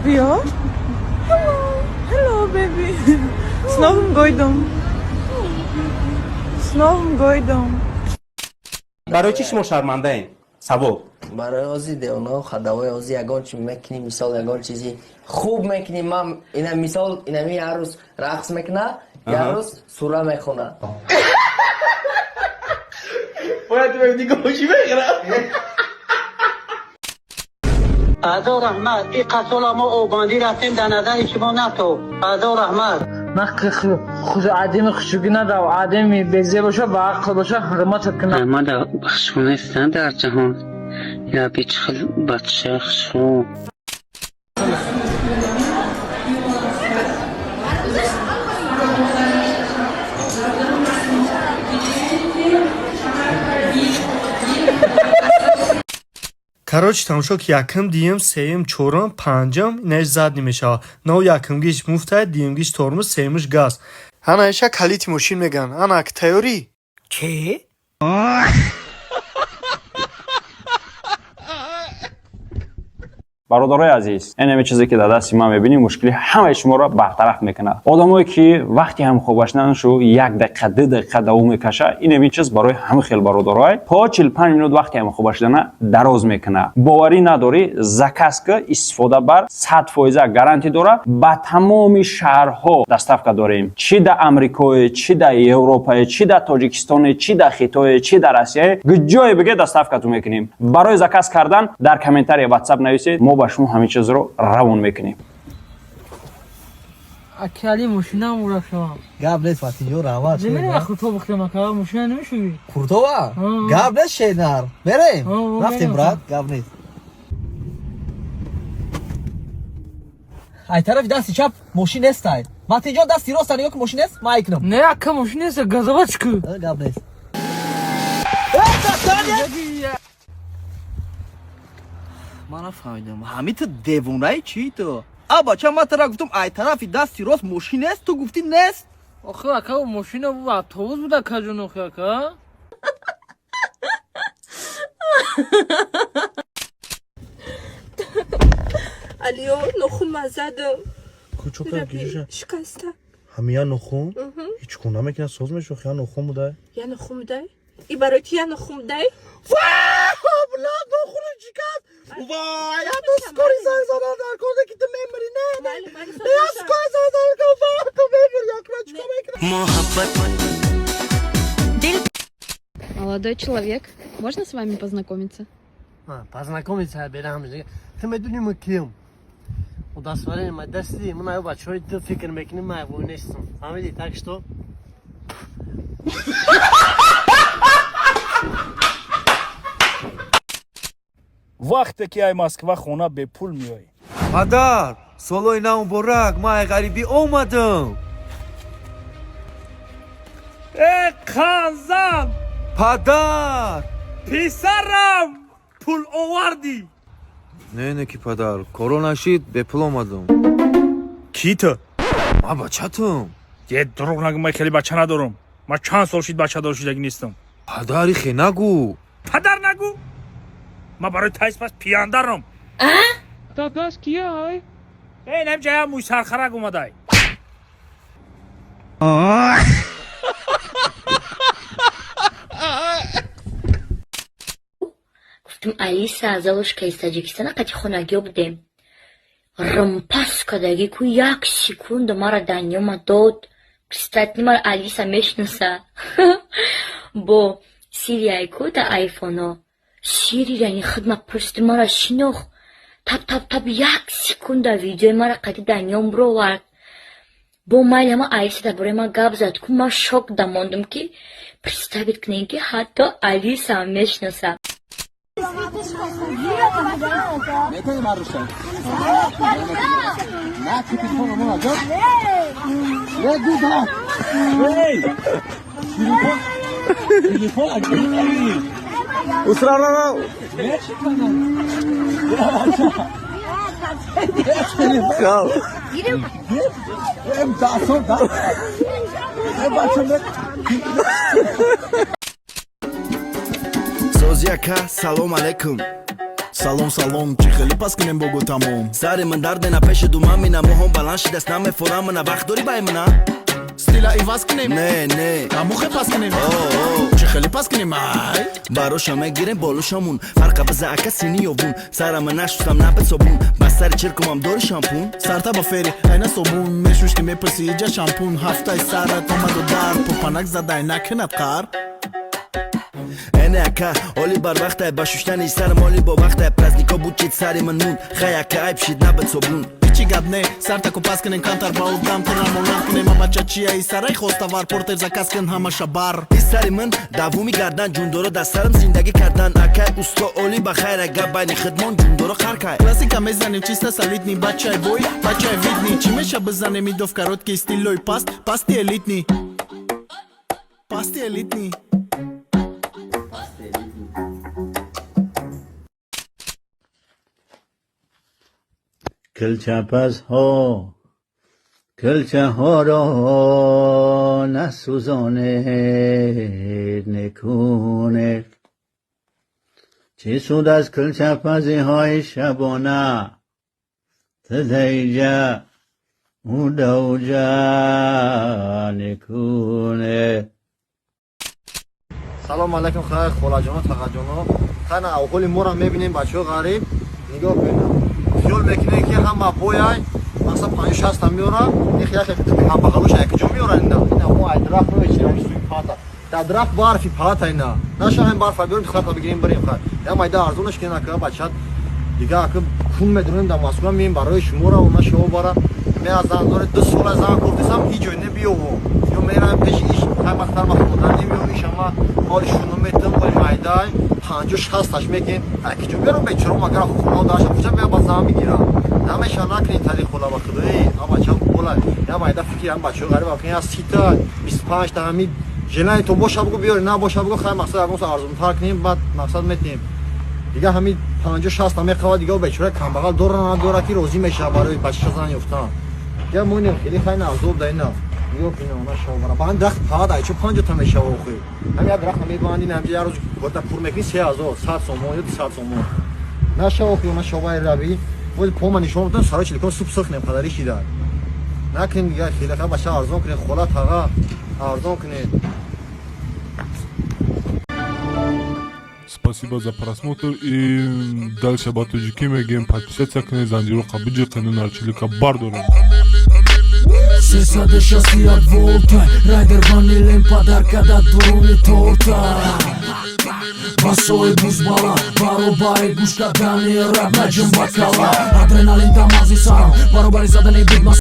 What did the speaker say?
Биё. Hello, hello, baby. С Новым годом. С Новым годом. Барои чӣ шумо шармандаем? Савол. Барои ози девонао хадавои ози ягон чи мекунӣ, мисол, ягон чизи хуб мекунӣ. Ман ина, мисол, инами як рӯз рақс мекуна, як рӯз сура мехона. Бояд нигоҳ мехӯрам. Ҳазор раҳмат, ин қасола мо обандӣ рафтем, дар назари шумо натоб. Ҳазор раҳмат. Ман худ адими хушугӣ надав, адими безе боша, ба ақл боша, ҳурматат кунам. Ман хушбӯ нестам дар ҷаҳон, я бечхел бача хушбӯ. Короче, тамошо ки: якм, дуюм, сеюм, чорум, панҷум, инаиш задний мешавад. Но якумгиш муфтай, дуюмгиш тормоз, сеюмиш газ. Ана иша калити мошин меган. Ана тайёрӣ? Чӣ? Бародарои азиз, ин чизе ки дар дасти ман мебинӣ, мушкили ҳамаи шуморо бартараф мекунад. Одамое ки вақти ҳамхобашнашу як дақиқа, 2 дақиқа давом мекаша, ин чиз барои ҳама хел бародарой то 45 минут вақти ҳамхобашдана дароз мекунад. Боварӣ надорӣ, заказ ка, истифода бар, 100 фоиза гарантӣ дора. Ба тамоми шаҳрҳо доставка дорем: чӣ да Амрикое, чӣ да Европае, чӣ да Тоҷикистоне, чӣ да Хитое, чӣ да Россияе, ҷое биге, доставкату мекунем. Барои заказ кардан дар комментария Ватсап нависед, мо ба шумо ҳамин чизро равон мекунем. Акали, мошинам урафшавам. Гап нест, Фатиҷон, раҳмат. Немерем, Қуртоб бихтем, ака, мошина намешӯӣ? Қуртова? Гап нест, шенар, мерем. Рафтем, брат, гап нест. Ай тарафи дасти чап мошин нестай, Матинҷон, дасти роста нигоҳ ки, мошин нест, ман айкунам. Не, ака, мошин нест, газовать ку. Гап нест. Ман нафаҳмидам, ҳами ту девонаи чӣ ту? А бача, ман тара гуфтам, ай тарафи дасти рост мошин нест, ту гуфтӣ нест. Охи, ака, мошина автобус буда, акаҷон, охи, ака. Алиё, нохун ман задам. Кучока гижа. Шикаста. Ҳами я нохун? Ҳеҷ кун намекунад, соз мешо, я нохун будай. Я нохун будай? И барои ту я нохун будай? Бла, нохуни шикаст. Вай, я то скорый занг задан дар корде ки ту мемири. Не, не, я скорый занг задан, вай, ту мемири, я куна чикор мекунам? Молодой человек, можно с вами познакомиться? Познакомиться берам. Ту медуни мо кием? Удостоверение ма дасти ман, аю бачаҳои ту фикр мекунӣ, ман айвон нестам. Фаҳмидӣ? Так что Вақте ки ай Москва хона бепул меоӣ. Падар, солои нав муборак, ман ай ғарибӣ омадам. Э, қанзан! Падар! Писарам, пул овардӣ? Не, не ки, падар, коро нашид, бепул омадам. Ки ту? Ман бачатум. Е, дурӯғ нагӯ, ман хеле бача надорам. Ман чанд сол шид бачадор шудагӣ нестам. Падар, ихе нагӯ. Падар нагӯ, ман барои тайс пас пияндарам. Дадаш, кия? Э, намҷая мӯй сархарак омадай. Гуфтам, Алиса, Золушка из Таджикистана, қати хонагиё будем. Рмпас кадаги ку, як секунда мара данёма дод. Представь, мара Алиса мешнаса. Бо Сирияй ку да айфоно. Сирияни хидма пурсид, мара шинох. Тап тап тап, як секунда видеои мара қати данём бировард. Бо майли ҳама Алиса дар бораи ман гап зад ку, ман шок дамондум, ки представить кунем, ки ҳатто Алиса мешинаса. Метавонӣ маруша? На, телефон мо аҷаб. Е, гуда. Эй! Телефон. Телефон аҷаб. Усра, ра, ра. Не, чӣ кардам? Хав. Эм, дасо, да. Э, бача, ме. Сози, ака, салом алейкум. Салом, салом, чӣ хеле пас кунем, богу тамом. Сари ман дарде на пеши дума мина, моҳом баланд шидаст, намефорам мана. Вақт дорӣ бай мана? Стила иваз кунем? Не, не. Амухе пас кунем? Чӣ хеле пас кунем, ай? Бароша мегирем болушамун, фарқа биза, ака, сини ёвун. Сарама нашустам, набед собун, ба сари чиркумам дори шампун. Сарта ба фери айна собун мешӯш, ки мепурси иҷа шампун. Ҳафтаи сарат омаду дар пупанак задай, накунад қар. Эне, ака, оли барвақтай, ба шуштани сарам оли бо вақтай. Празднико буд, чит сари ман мунд. Хай, ака, айб шид, набед собун. Ҳечи гап не, сартаку пас кунем, камтар ба одам тира монанд кунем. Абача чияи сарай хоставар, портер заказ кун, ҳамаша бар. И сари ман давоми гардан, ҷундоро дар сарам зиндагӣ кардан. Акай усто, оли ба хайра, гап байни хидмон, ҷундоро қаркай. Классика мезанем, чиста солидный, бачай бой, бачай видный. Чӣ меша, бизанем идов короткий, стилой паст, пасти элитный, пасти элитный. کلچپزها کلچه ها را نسوزانید نکونه. چه سود از کلچپزی های شبانه، تدیجه او دوجه نکونه. Салом алайкум, хай, холаҷоно, тағаҷоно. Хана авҳоли моро мебинем, бачаҳо ғариб. Нигоҳ кунед, хиёл мекунем, ки ҳама бояй, мақсад панҷу шаста меёра. Яхе ҳамбағалоша якҷо меёра. Ина ина мо ай дарахт мечинем, суи пата дар дарахт барфи пата. Ина наша ҳам барфа биёрем, хата бигирем, бирем. Хай, я майда арзонаш ки нака бача дига ака кун медонем, дар Москва меем барои шуморо она шумо бара. Ме аз зан дори 2 сола зан гуфтисам, ҳеҷ ҷой небиёво ё мерам пеши иш. Хай, махтар ма худа немиём иш, ама ҳоли шуну метам, ҳоли майдай панҷу шасташ мекин. Акиҷо берам, бечоро, магар хона даша куҷа бея ба зан бигирам, намеша. Накунин тари хола, ба худои, а бача бола я майда фикр ам бачаҳо ғариб акин я 30-та 25-та ҳами желание то боша, бугу биёри, набоша, бугу. Хай, мақсад ягон арзонтар кунем, баъд мақсад метиҳем. Дига ҳами 50-60 меқава. Дига бечора камбағал дора надора, ки розӣ мешава барои бачаша зан ёфтан. Дига монем хеле, хай, на азоб да. Ина нигоҳ кун, она шавбара баъд дарахт паҳад айчо 50-та мешава охи. Ҳами як дарахта мебандин, ҳамҷа як рӯз корта пур мекунӣ, 3100 сомон ё 200 сомон нашава охи. Она шавбаи раби боз пома нишон додам, сарои чиликон суп сухнем қадари шида накунем. Дига хеле, хай, бача, арзон кунед, хола, таға, арзон кунед. Спасибо за просмотр и дальше ба тоҷикӣ мегӯем: подписаться кунед, занҷироқа биҷиқену нарчилика бардорем. 361 волта, райдер ванилем, подарка да дуруни торта. Басои бузбала, баробари гӯш кардани раб, наҷим бакала, адреналин дамази сарам, баробари задани бит.